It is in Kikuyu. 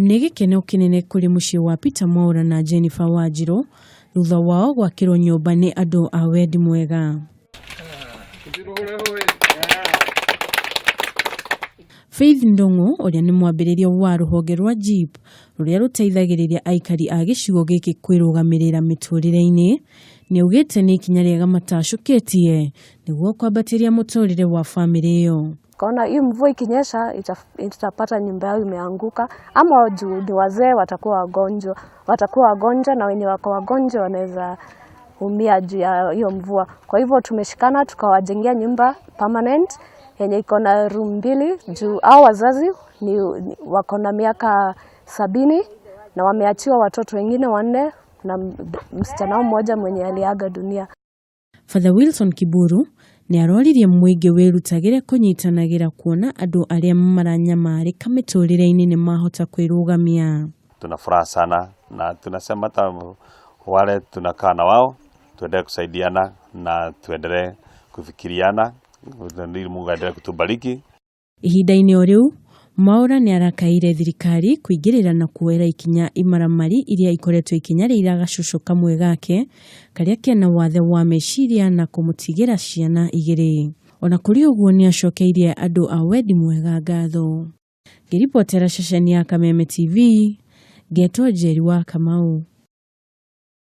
Nĩ gĩkeno kĩnene kũrĩ mũciĩ wa Peter Mwaũra na Jennifer Wanjirũ thutha wao gwakĩrwo nyũmba nĩ andũ a wendi mwega. Faith Ndung'u ũrĩa nĩ mwambĩrĩria wa rũhonge rwa JEEP rũrĩa rũteithagĩrĩria aikari a gĩcigo gĩkĩ kwĩrũgamĩrĩra mĩtũrĩre-inĩ, nĩaugĩte nĩ ikinya rĩega matacũkĩtie nĩguo kwambatĩria mũtũrĩre wa bamĩrĩ ĩyo. Kaona hii mvua ikinyesha itapata nyumba yao imeanguka, ama juu ni wazee watakuwa wagonjwa, watakuwa wagonjwa na wenye wako wagonjwa wanaweza umia juu ya hiyo mvua. Kwa hivyo tumeshikana tukawajengea nyumba permanent yenye iko na room mbili juu hao wazazi ni wako na miaka 70 na wameachiwa watoto wengine 4 na msichana mmoja mwenye aliaga dunia. Father Wilson Kiburu nĩ aroririe mũingĩ wĩrutagĩre kũnyitanagĩra kuona andũ arĩa maranyamarĩka mĩtũrĩre-inĩ nĩ mahota kwĩrũgamia. Tuna furaha sana na tunasema hata wale tunakaa na wao tuendelee kusaidiana na tuendelee kufikiriana ili Mungu aendelee kutubariki. Ihinda-inĩ o rĩu Mwaũra nĩ arakaire thirikari kũingĩrĩra na kuoera ikinya imaramari iria ikoretwo ikĩnyarira gacũcũ kamwe gake karĩa kena wathe wa meciria na kũmũtigĩra ciana 2. Ona kũrĩ ũguo nĩ acokeirie andũ a wendi mwega ngatho. Ngĩribotera ceceni ya Kameme TV, ngetwo Njeri wa Kamau.